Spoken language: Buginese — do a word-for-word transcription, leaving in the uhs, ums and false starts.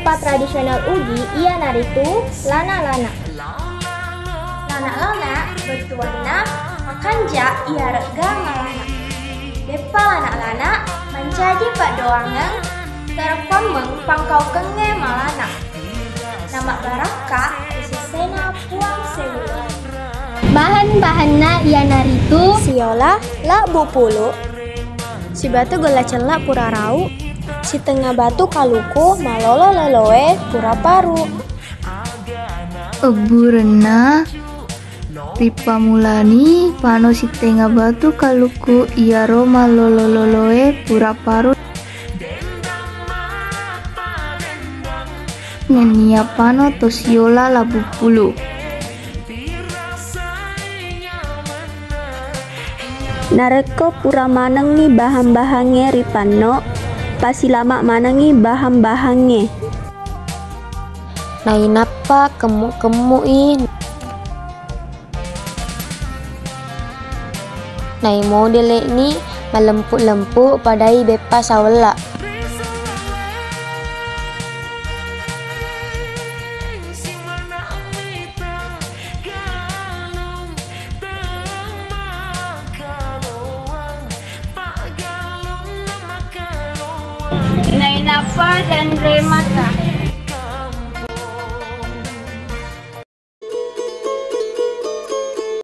Beppa tradisional Ugi iyanaritu lana-lana. Lana-lana bettuanna makanja iyaregga malana. Beppa lana-lana mancaji paddoangeng tereppammeng pangkaukengnge malana. Namabbarakka ri sessena Puang Sewuweng. Bahan-bahanna iyanaritu siyola labbu pulu, sibatu golla cella pura rau, sitengnga batu kaluku malolo-loloe pura paru. Ebburenna ripammulani pano sitengnga batu kaluku iyaro malolo-loloe pura paru. Nennia pano to siyola labbu pulu. Narekko pura manengngi bahang-bahangnge ripanno, pasilama manengngi bahang-bahangnge. Nainappa kemmu-kemmui. Naimodele'ni malempu-lempu padai beppa sawella. Nainappa danre mata.